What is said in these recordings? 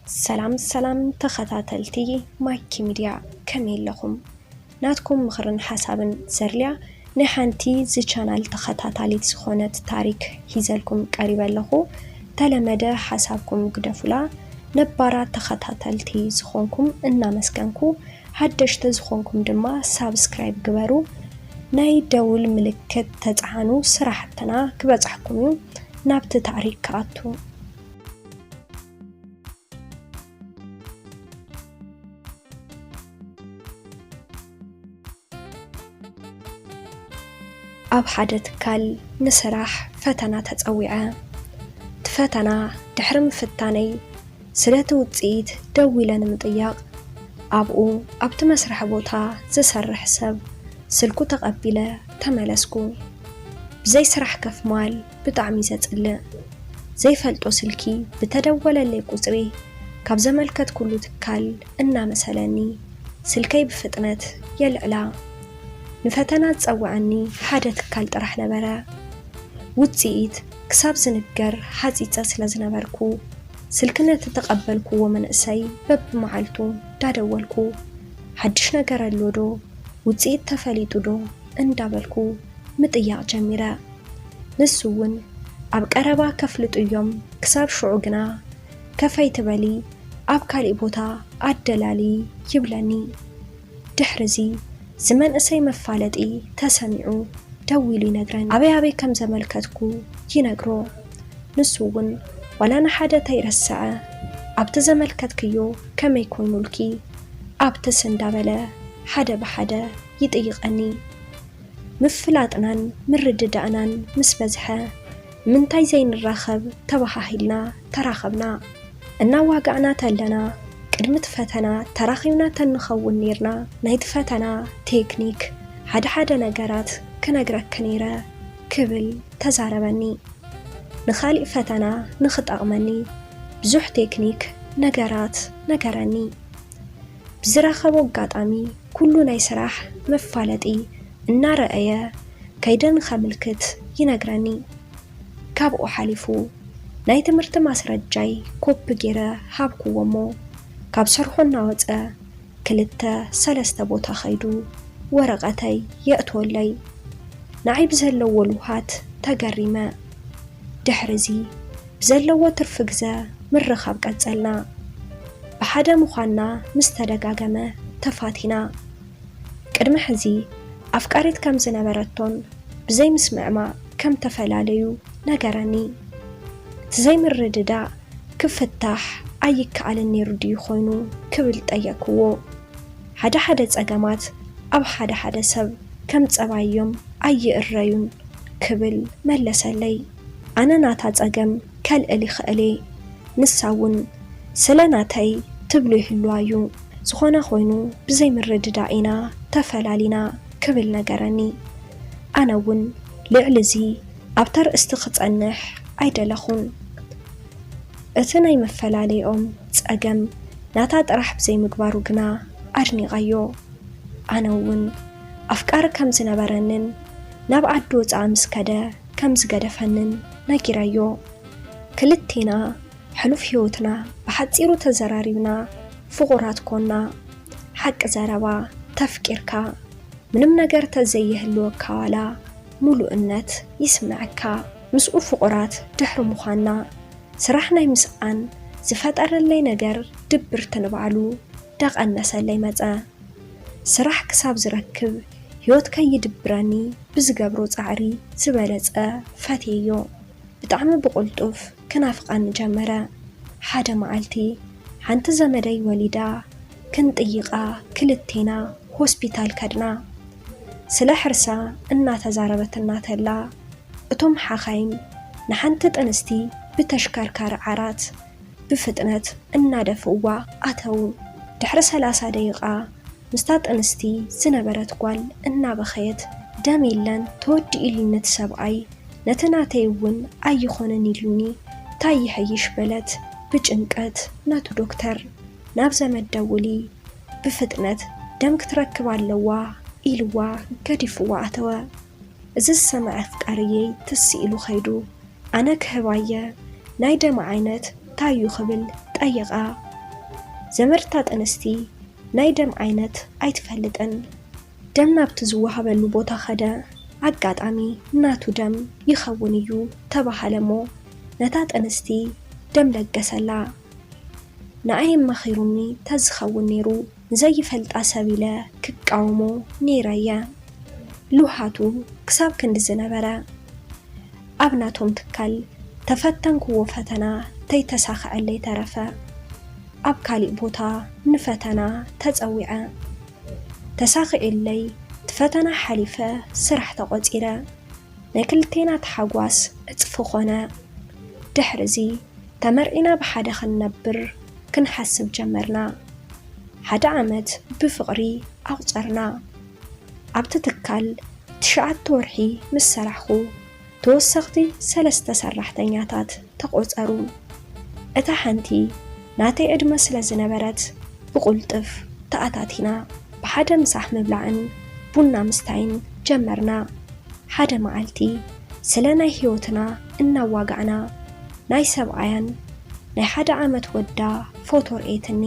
ሰላም ሰላም ተኸታተልቲ ማኪ ሚድያ፣ ከመይ ኣለኹም? ናትኩም ምኽርን ሓሳብን ዘድልያ ናይ ሓንቲ እዚ ቻናል ተኸታታሊት ዝኾነት ታሪክ ሒዘልኩም ቀሪበ ኣለኹ። ተለመደ ሓሳብኩም ግደፉላ። ነባራት ተኸታተልቲ ዝኾንኩም እናመስገንኩ፣ ሓደሽቲ ዝኾንኩም ድማ ሳብስክራይብ ግበሩ። ናይ ደውል ምልክት ተጽዓኑ፣ ስራሕትና ክበጽሕኩም እዩ። ናብቲ ታሪክ ክኣቱ። ኣብ ሓደ ትካል ንስራሕ ፈተና ተጸዊዐ። እቲ ፈተና ድሕሪ ምፍታነይ ስለቲ ውጽኢት ደዊለ ንምጥያቕ ኣብኡ ኣብቲ መስርሒ ቦታ ዝሰርሕ ሰብ ስልኩ ተቐቢለ ተመለስኩ። ብዘይ ስራሕ ከፍ ምባል ብጣዕሚ ዘጽልእ። ዘይፈልጦ ስልኪ ብተደወለለይ ቁጽሪ ካብ ዘመልከትኩሉ ትካል እናመሰለኒ ስልከይ ብፍጥነት የልዕላ። ንፈተና ዝጸውዐኒ ሓደ ትካል ጥራሕ ነበረ። ውጽኢት ክሳብ ዝንገር ሓጺጸ ስለ ዝነበርኩ፣ ስልኪ ነቲ ተቐበልክዎ መንእሰይ በብመዓልቱ እንዳደወልኩ፣ "ሓድሽ ነገር ኣሎ ዶ? ውጽኢት ተፈሊጡ ዶ?" እንዳበልኩ ምጥያቕ ጀሚረ። ንሱ እውን ኣብ ቀረባ ከፍልጡ እዮም፣ ክሳብ ሽዑ ግና ከፍ ኣይትበሊ፣ ኣብ ካሊእ ቦታ ኣደላሊ ይብለኒ። ድሕሪ እዚ እዚ መንእሰይ መፋለጢ ተሰሚዑ ደዊሉ ይነግረኒ። ኣበይ ኣበይ ከም ዘመልከትኩ ይነግሮ። ንሱ እውን ዋላ ንሓደ ተይረስዐ፣ "ኣብቲ ዘመልከትክዮ ከመይ ኮይኑልኪ?" ኣብትስ እንዳበለ ሓደ ብሓደ ይጥይቐኒ። ምፍላጥናን ምርድዳእናን ምስ በዝሐ፣ "ንምንታይ ዘይንራኸብ?" ተባሃሂልና ተራኸብና። እናዋጋእና ተለና፣ "ቅድሚ እቲ ፈተና ተራኺብና ተንኸውን ኔርና፣ ናይቲ ፈተና ቴክኒክ ሓደ ሓደ ነገራት ክነግረኪ ኔረ" ክብል ተዛረበኒ። ንኻሊእ ፈተና ንኽጠቕመኒ ብዙሕ ቴክኒክ ነገራት ነገረኒ። ብዝረኸቦ ኣጋጣሚ ኩሉ ናይ ስራሕ መፋለጢ እናረኣየ ከይደ ንኸምልክት ይነግረኒ። ካብኡ ሓሊፉ ናይ ትምህርቲ ማስረጃይ ኮፒ ገይረ ሃብክዎ እሞ፣ ካብ ሰርሖ እናወፀ ክልተ ሰለስተ ቦታ ኸይዱ ወረቐተይ የእትወለይ። ንዓይ ብዘለዎ ልውሃት ተገሪመ። ድሕሪ እዚ ብዘለዎ ትርፊ ግዘ ምርኻብ ቀጸልና። ብሓደ ምዃንና ምስ ተደጋገመ ተፋቲና። ቅድሚ ሕዚ ኣፍቃሪት ከም ዝነበረቶን ብዘይ ምስምዕማዕ ከም ተፈላለዩ ነገረኒ። እቲ ዘይምርድዳእ ክፍታሕ ኣይከኣልን ነይሩ ድዩ ኮይኑ ክብል ጠየቅክዎ። ሓደ ሓደ ጸገማት ኣብ ሓደ ሓደ ሰብ ከም ጸባይ እዮም ኣይእረዩን ክብል መለሰለይ። ኣነ ናታ ጸገም ከልዕል ይኽእል እየ፣ ንሳ እውን ስለ ናተይ ትብሎ ይህልዋ እዩ። ዝኾነ ኮይኑ ብዘይምርድዳእ ኢና ተፈላሊና ክብል ነገረኒ። ኣነ እውን ልዕሊ እዚ ኣብታ ርእስቲ ክጸንሕ ኣይደለኹን። እቲ ናይ መፈላለይኦም ጸገም ናታ ጥራሕ ብዘይምግባሩ ግና ኣድኒቐዮ። ኣነ እውን ኣፍቃሪ ከም ዝነበረንን ናብ ዓዲ ወጻኢ ምስ ከደ ከም ዝገደፈንን ነጊረዮ። ክልቴና ሕሉፍ ህይወትና ብሓጺሩ ተዘራሪብና ፍቑራት ኮና። ሓቂ ዘረባ፣ ተፍቂርካ ምንም ነገር ተዘይህልወካ ዋላ ምሉእነት ይስምዐካ። ምስኡ ፍቑራት ድሕሪ ምዃንና፣ ስራሕ ናይ ምስኣን ዝፈጠረለይ ነገር ድብርቲ ንባዕሉ ዳቐነሰለይ መጸ። ስራሕ ክሳብ ዝረክብ ህይወት ከይድብረኒ ብዝገብሮ ጻዕሪ ዝበለጸ ፈትየዮ። ብጣዕሚ ብቕልጡፍ ክናፍቐኒ ጀመረ። ሓደ መዓልቲ ሓንቲ ዘመደይ ወሊዳ ክንጥይቓ ክልቴና ሆስፒታል ከድና። ስለ ሕርሳ እናተዛረበትና ተላ፣ እቶም ሓኻይም ንሓንቲ ጥንስቲ ብተሽከርካሪ ዓራት ብፍጥነት እናደፍእዋ ኣተዉ። ድሕሪ ሰላሳ ደቂቓ ምስታ ጥንስቲ ዝነበረት ጓል እናበኸየት፣ "ደም የለን፣ ተወዲኡ ኢሉኒ እቲ ሰብኣይ፣ ነቲ ናተይ እውን ኣይኾነን ኢሉኒ፣ ታይ ይሕይሽ?" በለት ብጭንቀት። ነቱ ዶክተር፣ "ናብ ዘመድ ደውሊ፣ ብፍጥነት ደም ክትረክብ ኣለዋ" ኢልዋ ገዲፍዋ ኣተወ። እዚ ዝሰምዐ ኣፍቃሪየይ ትስ ኢሉ ኸይዱ፣ "ኣነ ክህባየ፣ ናይ ደም ዓይነት ታዩ?" ክብል ጠየቓ። ዘመድታ ጥንስቲ ናይ ደም ዓይነት ኣይትፈልጥን። ደም ናብቲ ዝወሃበሉ ቦታ ኸደ። ኣጋጣሚ ናቱ ደም ይኸውን እዩ ተባሃለ እሞ ነታ ጥንስቲ ደም ለገሰላ። ንኣይ ኣማኺሩኒ ተዝኸውን ነይሩ ንዘይፈልጣ ሰብ ኢለ ክቃወሞ ነይረ እየ። ልውሃቱ ክሳብ ክንዲ ዝነበረ ኣብ ናቶም ትካል ተፈተንክዎ ፈተና ተይተሳኽዐለይ ተረፈ። ኣብ ካሊእ ቦታ ንፈተና ተጸዊዐ። ተሳኺዑለይ እቲ ፈተና ሓሊፈ ስራሕ ተቖጺረ። ናይ ክልቴና ተሓጓስ ዕጽፊ ኾነ። ድሕሪ እዚ ተመርዒና ብሓደ ክንነብር ክንሓስብ ጀመርና። ሓደ ዓመት ብፍቕሪ ኣቑጸርና። ኣብቲ ትካል ትሽዓተ ወርሒ ምስ ሰራሕኹ ተወሰኽቲ ሰለስተ ሰራሕተኛታት ተቖጸሩ። እታ ሓንቲ ናተይ ዕድመ ስለ ዝነበረት ብቑልጥፍ ተኣታቲና። ብሓደ ምሳሕ ምብላዕን ቡና ምስታይን ጀመርና። ሓደ መዓልቲ ስለ ናይ ህይወትና እናዋጋዕና ናይ ሰብኣያን ናይ ሓደ ዓመት ወዳ ፎቶ ርእየትኒ።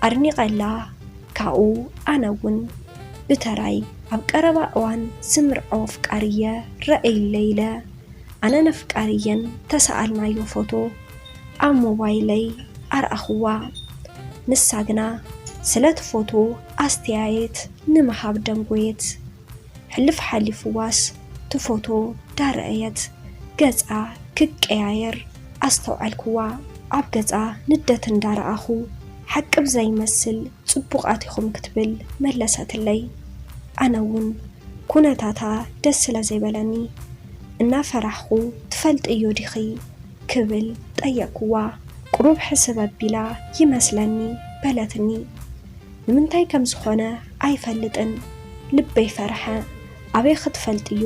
ኣድኒቐላ። ካብኡ ኣነ እውን ብተራይ ኣብ ቀረባ እዋን ዝምርዖ ኣፍቃሪየ ረእይለይ ኢለ ኣነን ኣፍቃሪየን ተሰኣልናዮ ፎቶ ኣብ ሞባይለይ ኣርኣኽዋ። ንሳ ግና ስለቲ ፎቶ ኣስተያየት ንምሃብ ደንጎየት። ሕልፍ ሓሊፍዋስ ትፎቶ ዳረአየት ገጻ ክቀያየር ኣስተውዓልክዋ። ኣብ ገጻ ንደት እንዳረኣኹ ሓቂ ብዘይመስል ጽቡቓት ኢኹም ክትብል መለሰትለይ። ኣነ እውን ኩነታታ ደስ ስለ ዘይበለኒ እናፈራሕኹ ትፈልጥዮ ዲኺ ክብል ጠየቅክዋ። ቁሩብ ሕስብ ኣቢላ ይመስለኒ በለትኒ። ንምንታይ ከም ዝኾነ ኣይፈልጥን ልበይ ፈርሐ። ኣበይ ክትፈልጥዮ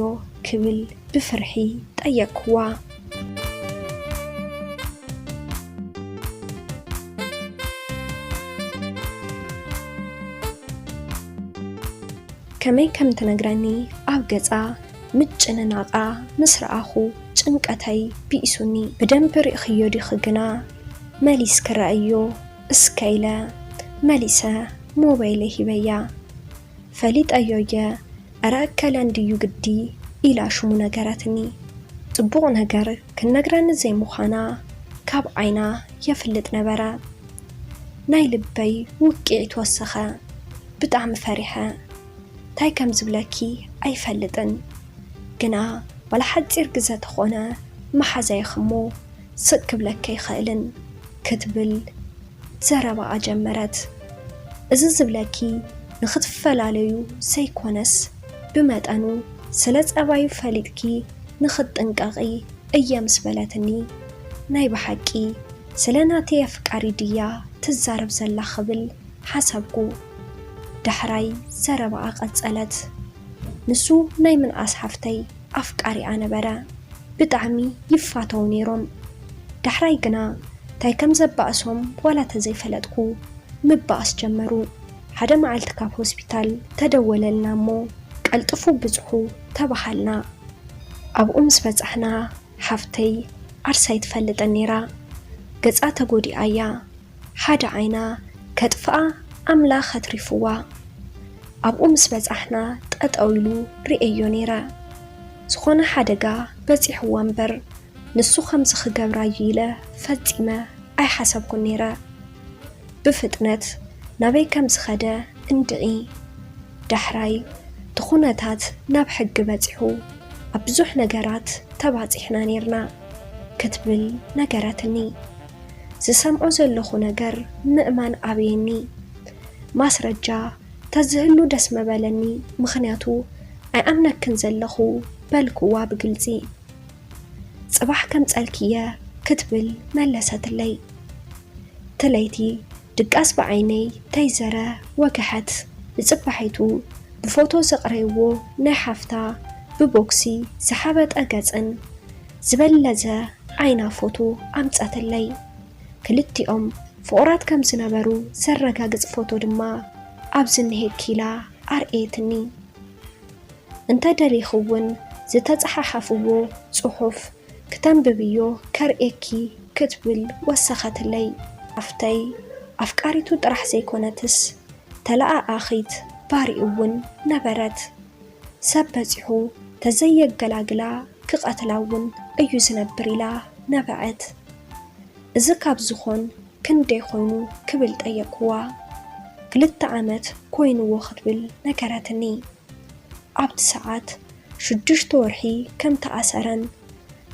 ክብል ብፍርሒ ጠየቅክዋ። ከመይ ከም ትነግረኒ ኣብ ገጻ ምጭንናቓ ምስ ረኣኹ ጭንቀተይ ብኢሱኒ። ብደንቢ ርኢኽዮ ዲኺ ግና መሊስኪ ረኣዮ እስከ ኢለ መሊሰ ሞባይለይ ሂበያ። ፈሊጠዮ እየ፣ እረ እከለ እንድዩ ግዲ ኢላ ሽሙ ነገረትኒ። ጽቡቕ ነገር ክንነግረኒ ዘይምዃና ካብ ዓይና የፍልጥ ነበረ። ናይ ልበይ ውቅዒት ወሰኸ። ብጣዕሚ ፈሪሐ። ታይ ከም ዝብለኪ ኣይፈልጥን፣ ግና ዋላ ሓጺር ግዘ ተኾነ መሓዛይኺ እሞ ስቕ ክብለኪ ኣይኽእልን ክትብል ዘረባኣ ጀመረት። እዚ ዝብለኪ ንኽትፈላለዩ ዘይኮነስ ብመጠኑ ስለ ጸባዩ ፈሊጥኪ ንኽትጥንቀቒ እየ ምስ በለትኒ፣ ናይ ብሓቂ ስለ ናተይ ኣፍቃሪ ድያ ትዛረብ ዘላ ክብል ሓሰብኩ። ዳሕራይ ዘረባኣ ቀጸለት። ንሱ ናይ ምንኣስ ሓፍተይ ኣፍቃሪኣ ነበረ። ብጣዕሚ ይፋተዉ ነይሮም። ዳሕራይ ግና ታይ ከም ዘባእሶም ዋላ ተዘይፈለጥኩ ምባኣስ ጀመሩ። ሓደ መዓልቲ ካብ ሆስፒታል ተደወለልና እሞ ቀልጥፉ ብጽሑ ተባሃልና። ኣብኡ ምስ በጻሕና ሓፍተይ ዓርሳ ኣይትፈልጥን ነይራ። ገጻ ተጎዲኣ እያ። ሓደ ዓይና ከጥፍኣ ኣምላኽ ኣትሪፍዋ። ኣብኡ ምስ በጻሕና ጠጠው ኢሉ ርእየዮ ነይረ። ዝኾነ ሓደጋ በጺሕዋ እምበር ንሱ ከምዚ ክገብራ እዩ ኢለ ፈጺመ ኣይሓሰብኩን ነይረ። ብፍጥነት ናበይ ከም ዝኸደ እንድዒ። ዳሕራይ እቲ ኩነታት ናብ ሕጊ በጺሑ ኣብ ብዙሕ ነገራት ተባጺሕና ነይርና ክትብል ነገረትኒ። ዝሰምዖ ዘለኹ ነገር ምእማን ኣብየኒ። ማስረጃ ተዝህሉ ደስ መበለኒ፣ ምኽንያቱ ኣይኣምነክን ዘለኹ በልክዋ ብግልጺ። ጽባሕ ከምጸልኪ እየ ክትብል መለሰትለይ። እቲ ለይቲ ድቃስ ብዓይነይ ተይዘረ ወግሐት። ንጽባሒቱ ብፎቶ ዘቕረይዎ ናይ ሓፍታ ብቦክሲ ዝሓበጠ ገጽን ዝበለዘ ዓይና ፎቶ ኣምጸትለይ። ክልቲኦም ፍቑራት ከም ዝነበሩ ዘረጋግጽ ፎቶ ድማ ኣብዚ እኒሄኪ ኢላ ኣርእየትኒ። እንተ ደሊኺ እውን ዝተጸሓሓፍዎ ጽሑፍ ክተንብብዮ ከርእየኪ ክትብል ወሰኸትለይ። ሓፍተይ ኣፍቃሪቱ ጥራሕ ዘይኮነትስ ተለኣኣኺት ባሪኡ እውን ነበረት። ሰብ በጺሑ ተዘየገላግላ ክቐትላ እውን እዩ ዝነብር ኢላ ነበዐት። እዚ ካብ ዝኾን ክንደይ ኮይኑ ክብል ጠየቅኩዋ። ክልተ ዓመት ኮይንዎ ክትብል ነገረትኒ። ኣብቲ ሰዓት ሽዱሽተ ወርሒ ከም ተኣሰረን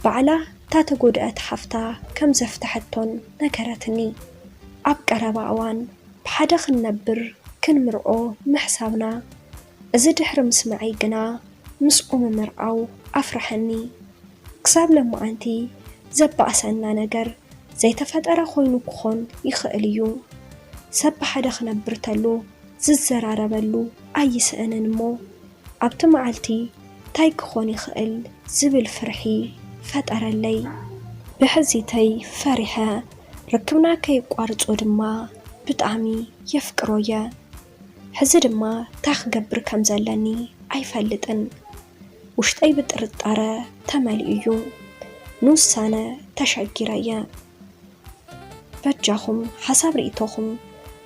ባዕላ እታ ተጎድኣት ሓፍታ ከም ዘፍተሐቶን ነገረትኒ። ኣብ ቀረባ እዋን ብሓደ ክንነብር ክንምርዖ ምሕሳብና፣ እዚ ድሕሪ ምስማዐይ ግና ምስኡ ምምርዓው ኣፍረሐኒ። ክሳብ ለማዓንቲ ዘባእሰና ነገር ዘይተፈጠረ ኮይኑ ክኾን ይኽእል እዩ። ሰብ ብሓደ ክነብር ተሎ ዝዘራረበሉ ኣይስእንን እሞ ኣብቲ መዓልቲ ታይ ክኾን ይኽእል ዝብል ፍርሒ ፈጠረለይ። ብሕዚተይ ፈሪሐ ርክብና ከይቋርጾ ድማ ብጣዕሚ የፍቅሮየ። ሕዚ ድማ ታይ ክገብር ከም ዘለኒ ኣይፈልጥን። ውሽጠይ ብጥርጣረ ተመሊኡ እዩ። ንውሳነ ተሸጊረየ። በጃኹም ሓሳብ ርእይቶኹም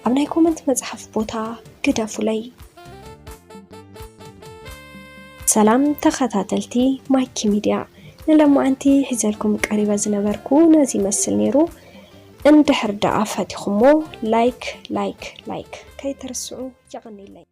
ኣብ ናይ ኮመንት መጽሓፍ ቦታ ግደፉለይ። ሰላም ተኸታተልቲ ማይኪ ሚድያ፣ ንለማዓንቲ ሒዘልኩም ቀሪበ ዝነበርኩ ነዚ ይመስል ነይሩ። እንድሕር ደኣ ፈቲኹሞ ላይክ ላይክ ላይክ ከይትርስዑ። የቐንየለይ።